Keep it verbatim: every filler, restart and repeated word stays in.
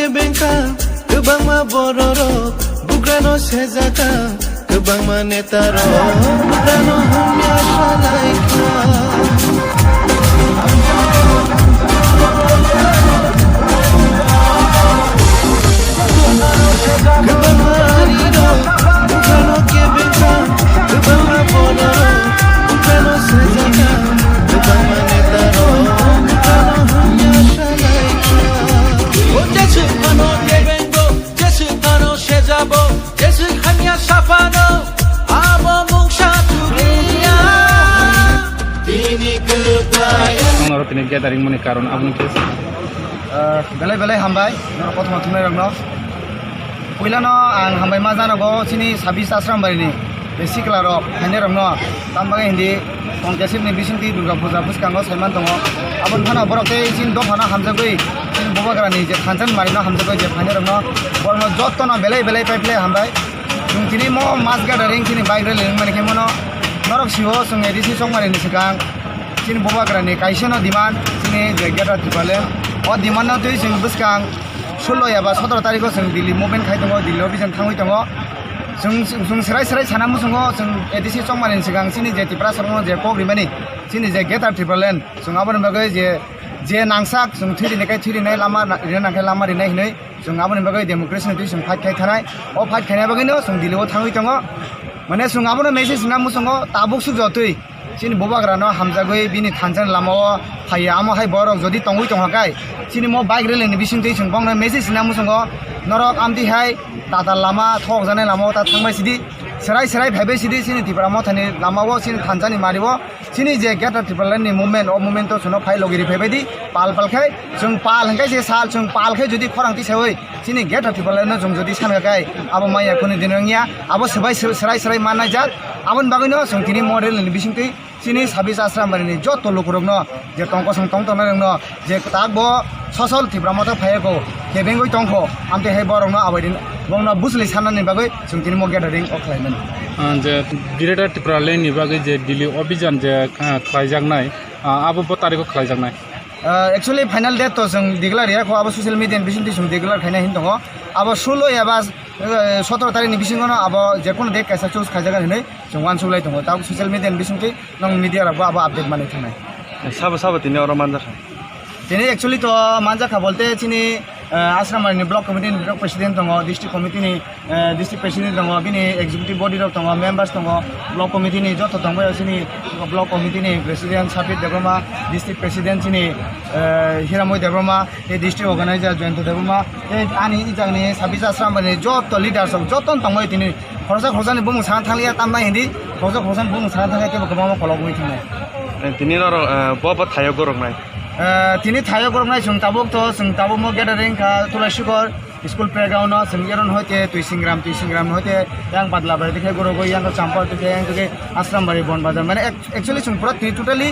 Bengkha kwbangma bororok bugrano sejaka, kwbangma netarok bugrano hamya salaikha. Kwbangma arirok bugrano kebengkha, kwbangma bororok bugrano sejaka, kwbangma netarok bugrano hamya salaikha. O jeswk phano kebengo, jeswk phano sejabo, jeswk hamya saphano, abo mungsa chuliya. Bini kwlwkaya. Ang oro tini gathering mani karon aboni khe. Ah, belai belai hambai, norok kothoma thumnairokno. Puilano ang hambai ma janago chini sabis Asram barini, tei siklarok, phainairokno, tambagai hindi, Tongkesipni bisingtwi Durga Puja bwskango saiman tongo. Aboni phano borok tei chini dophano hamjagwi, chini Bubagrani je thansan marino hamjagwi je phainairokno, borokno jottono belai belai pai phlai hambai. Chwng tini mo mass gathering chini bike rally wngmani khe mono norok sio chwng A D C Chongmarini swkang chini Bubagrani kaisano demand chini je Greater Tipraland. O demand no twi chwng bwskang sullo eba sotoro tarikho chwng Delhi movement khai tongo, Delhi office thangwi tongo. Chwng, chwng, chwng serai serai sana muchungo chwng A D C Chongmarini swkang chini je Tiprasarokno je kok rimani chini je Greater Tipraland chwng aboni bagwi je, je nangsak chwng thwi rinai khai thwi rinai lama na-, rina nangkhe lama rinai hinwi chwng aboni bagwi democracy ni twi chwng fight khai thanai. O fight khaina bagwino chwng Delhi o thangwi tongo. Mane chwng abono message rina muchungo tabuk suk jotwi. Chini Bubagrano hamjagwi bini thansa ni lamao phaiya, amo hai borok jodi tongwi tongkha kai, chini mo bike rally ni bisingtwi chwng bongno message rina muchungo, norok amtwi hai tatal lama, thokjaknai lamao ta thangbai sidi, serai serai phaibai sidi, chini Tipra Mothani lamao, chini thansa ni mario, chini je Greater Tipraland ni movement, o movement o chwngno phai logi ri phaibai di, pal pal khai, chwng pal hwnkhe je sal, chwng pal khai jodi khorang tisaiwi, chini Greater Tipraland no chwng jodi sankha kai, abo maya kuni din wngya, abo swbai sw-, swrai swrai mannai jak. Aboni bagwino chwng tini mo rally ni bisingtwi chini sabis Asram barini jotto lukurokno je tong kosong tong tongnai rokno je tak bo sosol Tipra Motha phaiyago kebengwi tongkho, amtwi hai borokno abai din bongno bujli sanani bagwi chwng tini mo gathering o khlaimani. Ah, je Greater Tipraland ni bagwi je Delhi Obhijan je, ah, khlaijaknai, ah, abo bo tarikho khlaijaknai? Ah, actually, final date to chwng declare ya kho, abo social media ni bisingtwi chwng declare khaina hin tongo. Abo sullo eba, eh, sotoro tarikh ni bisingo no abo je kono date kaisa choose khaijagan hinwi chwng uansuk lai tongo. Tabuk social media ni bisingtwi nong media rok bo abo update manwi thangnai. Sabo sabo tini oro manjakha? Tini actually to manjakha bolte chini, eh, Asramari ni block committee ni block president tongo, district committee ni eh, district president tongo, bini executive body rok tongo, members tongo, block committee ni joto tongbaio chini block committee ni president Sapit Debbarma, district president chini, eh, Hiramoi Debbarma, tei district organizer Jayanta Debbarma, tei ani ijak ni Sabisa Srambani joto leaders rok joto tongbaio tini khoroksa khoroksani bumung sana thanglia tamnai hindi, khoroksa khoroksani bumung sana thangya kebo kwbangma kolok wngwi thangnai. Eh, tini norok, eh, bo bo thaio goroknai? Eh, tini thaio goroknai chwng tabuk to, chwng tabuk mo gathering kha Tulashikor, School playground no chwng eron hoite Twisingram, Twisingram hoite yang badla bai dikhe goro goi yang champa dikhe yang dikhe Asrambari Bon Bazar. Mane ac-, actually chwng pura twi totally